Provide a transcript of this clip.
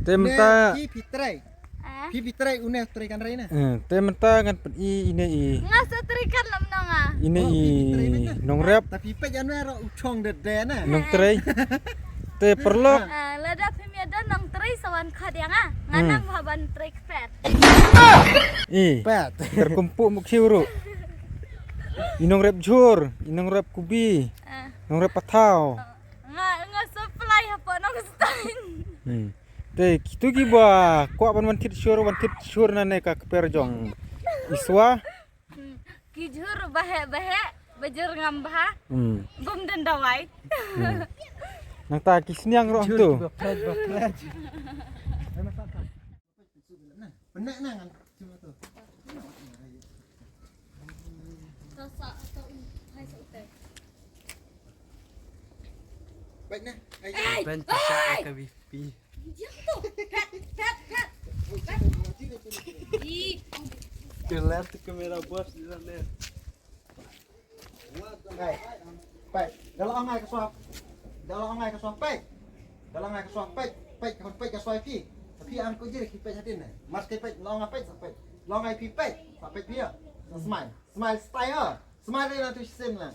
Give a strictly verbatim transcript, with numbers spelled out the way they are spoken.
Te mynta phi phi trei. Ah. Phi phi trei une trei kan rei na. Eh, te mynta ngan pyn-i ine i. Nga sa trei kan lam nong ah. Ine i nongrep. Tapi peit jan wer u chong de de na. Nongtrei. Te paralok. Ah, lada phi mia da nongtrei sa wan khot ïa nga. Nga nang ha ban trei kpet. I. Pet. Ter kumpu muk siuru. I nongrep jhur, i nongrep kubi. Ah. Nongrep pathaw. Nga nga supply hapoh Nongstoiñ. Hmm. Te kitu kiba kwah ban wan thied shur, wan thied shur na ne ka kper jong Iswa. Hmm. Ki jhur baheh baheh, bajur ngam bha. Hmm. Bum den dawai. Hmm. Nangta ki sniang roh tu. Pyneh na ngan cuma tu. Peit na. Ai. Ban pisa ka V P. Diam tu. Kat, kat, kat. Kat. Ih. Kelar tu kamera bos di sana. Peit. Da la ong ai ka shuwa. Da la ong ai ka shuwa peit. Da la ong ai ka shuwa peit. Peit ka peit ka shuwa phi. Phi am ko jir ki peit hadien ne. Mas ki peit la ong ai peit sa peit. La ong ai phi peit. Sa peit phi ya. Sa smile. Smile style. Smile dei na tu shisien la.